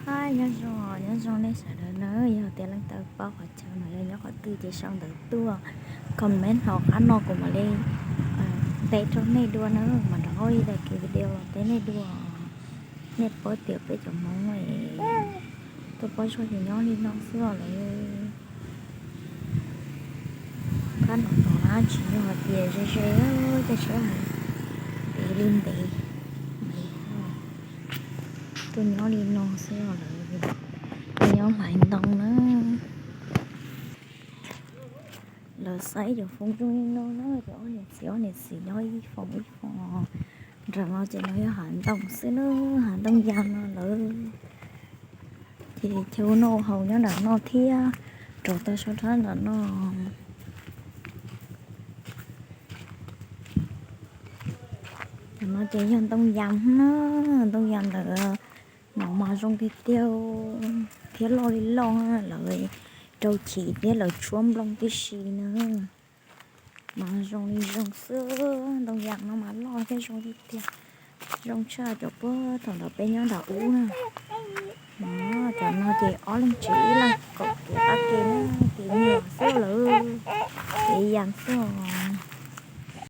Hi, nyob zoo, nyob zoo nej sawv daws na, yog tias leej twg paub qhov chaw no yog nyob qhov twg ces sau ntawv tuaj comment hauv qab no kuv mam li teb rau nej dua na, mam rov qab ua ib daim video los teb nej dua. Nej paub tias peb cov Hmoob tuaj pab zog ces nyob li no xwb os lawm. Qab no no na tsis yog hais tias ze ze, tej sab ntev li ntev, tuaj nyob li no xwb os lawm. Tuaj nyob hlais ntoo na. Lawv xa ib cov foos zoo li no na, cov ob niam txiv ob niam txiv nyob ib foos ib foos. Nram no ces no yog hav ntoo xwb na, hav ntoo yas no lawm. Ces chaw ua noj haus nyob nram no thiab, rau tau sab nrab nram no. Nram no ces yog ntoo yas na, ntoo yas ntawm no mas zoo tiag tiag thiab loj li loj, lawv rau chiv thiab lawv tshuab nplooj tib si na. Mas zoo li zoo xwb, ntoo yas no mas loj thiab zoo li tiag, zoo tshaj cov puag thaum ntawd peb nyob nram ub na. Cov no ces ob leeg tsev ib leeg kaum kev qab ke na, kev nyuam xwb lawm, kev yas xwb os.